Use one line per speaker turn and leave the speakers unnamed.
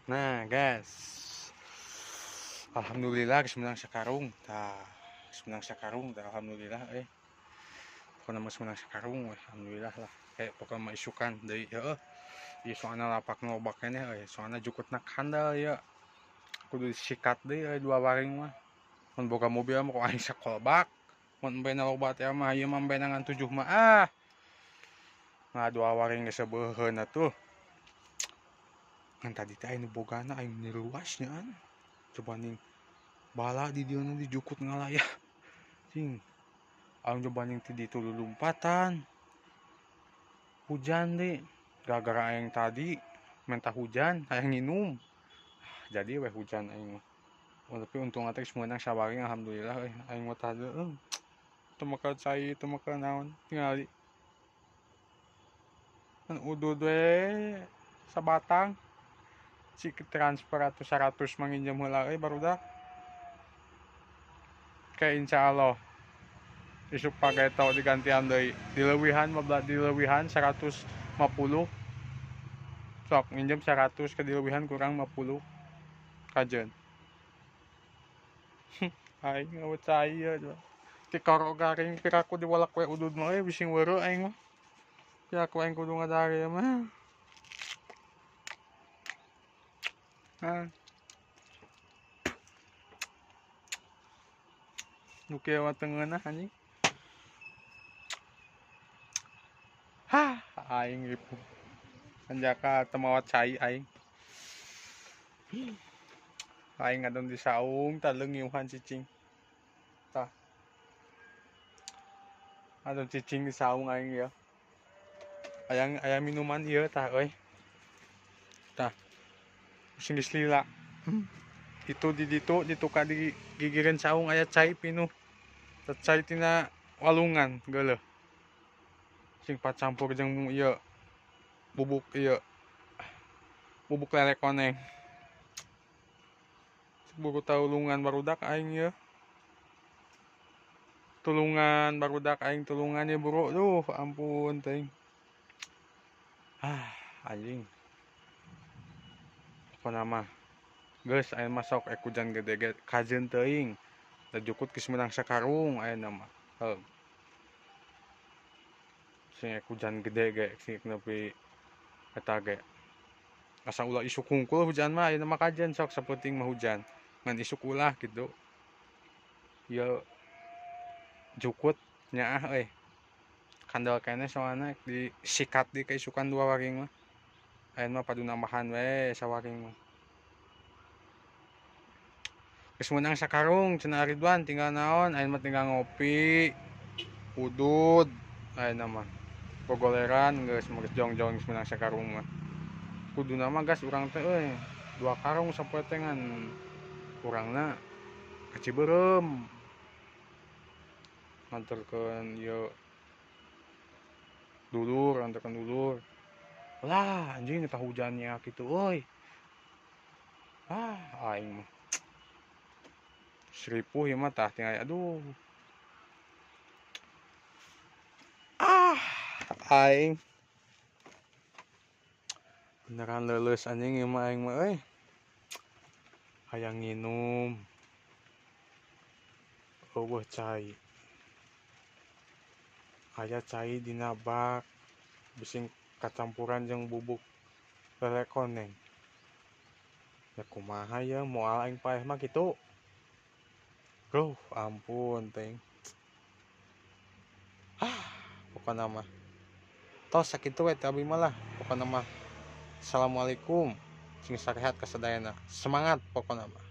Nah, guys. Alhamdulillah geus meunang sakarung. Tah, geus meunang sakarung tah alhamdulillah euy. Pokona mah geus meunang sakarung we, alhamdulillah lah. Kayak pokona mah isukan deui heueuh. Ieu soalna lapak nu loba keneh euy, soalna jukutna kandel ieu. Kudu disikat deui euy dua waring mah. Mun boga mobil mah ku aing sakolbak. Mun embena loba teh mah ieu mah embena ngan 7 mah ah. Nah, dua waring geus sebeuheun atuh. Ngan tadi teh aya nu bogana aing meni luas nya an. Coba ning bala di dieu di jukut ngalayah. Cing. Aing coba ning ti ditu lulumpatan. Hujan deui. Gara-gara aing tadi minta hujan, hayang nginum. Jadi weh hujan aing mah. Oh, tapi untung teh geus meunang sawaring alhamdulillah euy. Aing mah tadi euy. Teu make cai, teu make naon, tingali. Kan udud we sabatang. Cik transfer atuh 100 mah nginjem heula euy barudak. Kayak insyaallah isuk pageto digantian deui. Dileuwihan mah dileuwihan 150. Sok nginjem 100 ke dileuwihan kurang 50. Kajeun. Aing ngawet cai ieu. Tikoro garing piraku diwalak we udud mah euy bising weureu aing mah. Piraku aing kudu ngadare mah. Ah. Nu kieu mah teu ngeunah anjing. Hah, aing ripuh. Anjaka teu mawa cai aing. Aing ngadon di saung tah leungiuhan cicing. Tah. Ngadon cicing di saung aing ieu. Ayang aya minuman ieu tah euy. Tah. Sing geus lila. Itu di ditu dituka di gigireun saung aya cai pinuh. Tah cai tina walungan geuleuh. Sing pacampur jeung ieu bubuk ieu. Bubuk lele koneng. Buru tulungan barudak aing ieu. Tulungan barudak aing tulungan ieu buru. Duh ampun teuing. Ah, anjing. Pokona mah geus aya mah sok ek hujan gede ge kajeun teuing. Da jukut geus meunang sakarung ayeuna mah. Heuh. Sing ek hujan gede ge sing nepi eta ge. Asa ulah isuk hungkul hujan mah ayeuna mah kajeun sok sapenting mah hujan. Ngan isuk ulah kitu. Ieu jukut nyaah euy. Kandel keneh soalna disikat di keisukan dua waring mah. Ayeuna mah padu nambahan we sawaring mah. Geus meunang sakarung cenah Ridwan tinggal naon ayeuna mah tinggal ngopi. Udud ayeuna mah. Gogoleran geus mah geus jong-jong geus meunang sakarung mah. Kuduna mah gas urang teh euy. Dua karung sapoe teh ngan urangna ka Cibeureum. Nganterkeun ieu dulur, nganterkeun dulur. Lah anjing eta hujannya kitu euy. Ah aing mah. Seripuh ieu mah tah tinggal aduh. Ah aing. Beneran leuleus anjing ieu mah aing mah euy. Hayang nginum. Eueuh cai. Aya cai dina bak bising kacampuran jeung bubuk lele koneng. Ya kumaha ye moal aing paeh mah kitu. Duh ampun teuing. Ah pokona mah. Tos sakitu we teh abi mah lah pokona mah. Assalamualaikum. Sing sarehat kasadayana. Semangat pokona mah.